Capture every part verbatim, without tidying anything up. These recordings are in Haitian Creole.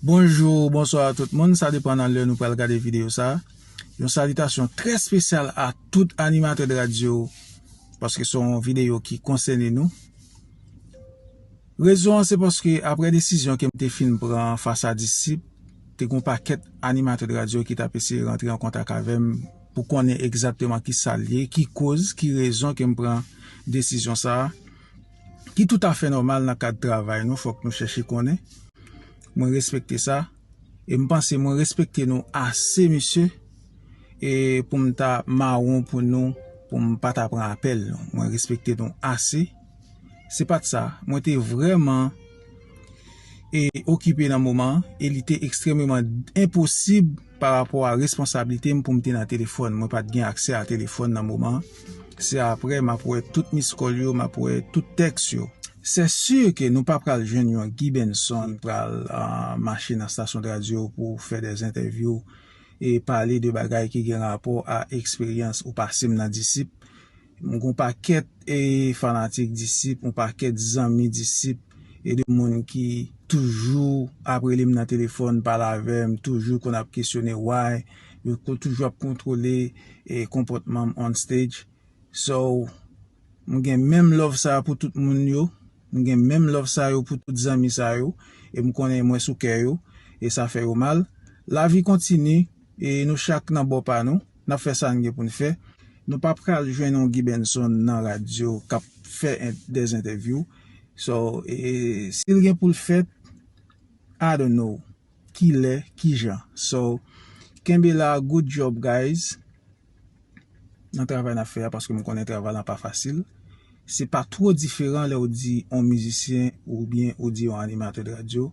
Bonjou, bonswa a tout moun, sa depann nan lè nou pral gade videyo sa. Yon salitasyon trè espesyal a tout animatè de radyo, paske se yon videyo ki konsène nou. Rezon an se paske apre desizyon ke m te fin pran fas a Disip, te gen yon pakèt animatè de radyo ki t ap eseye rantre an kontak avè m pou konnen egzakteman ki sa l ye, ki koz, ki rezon ke m pran desizyon sa a, ki toutafè nòmal nan kad travay nou, fòk nou chèche konnen. Mwen respekte sa. E m panse mwen respekte nou ase, mesye, e pou m ta mawon pou nou, pou m pa ta pran apèl nou. Mwen respekte nou ase. Se pa t sa. Mwen te vrèman e okipe nan moman an, e li te ekstrèmeman enposib pa rapò a responsablite m pou m te nan telefòn. Mwen pa t gen aksè a telefòn nan moman an. Se apre m ap wè tout miskòl yo, m ap wè tout tèks yo. Se si ke nou pa pral jwenn yon Guy Benson pral ah, mache nan stasyon de radyo pou fè de entèvyou e pale de bagay ki gen rapò a eksperyans ou pase m nan Disip. M gen yon pakèt e fanatik Disip, yon pakèt zanmi Disip, e de moun ki toujou ap rele m nan telefòn, pale avè m, toujou konn ap kesyone why, yo ko- toujou ap kontwole e konpòtman m on stage. So, m gen menm love sa a pou tout moun yo, m gen menm love sa yo pou tout zanmi sa yo, e m konnen mwen sou kè yo, e sa fè yo mal. Lavi kontini, e nou chak nan bò pa nou, n ap fè sa n gen pou n fè. Nou pa pral jwenn yon Guy Benson nan radyo k ap fè en- de entèvyou. So, e, si l gen pou l fèt, I don't know. Kilè, kijan. So, kenbe la, good job, guys. Nan travay n ap fè a, paske m konnen travay lan pa fasil. Se pa twò diferan lè w di yon mizisyen oubyen ou di yon animatè de radyo.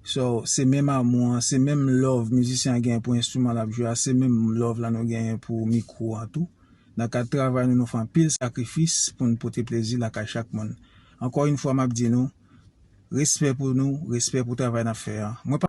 So, se menm amou an, se menm love mizisyen an genyen pou enstriman l ap jwe a, se menm love la nou genyen pou mikwo an tou. Nan kad travay nou, nou fè anpil sakrifis pou n pote plezi lakay chak moun. Ankò yon fwa, m ap di nou, respè pou nou, respè pou travay n ap fè a. Mwen pa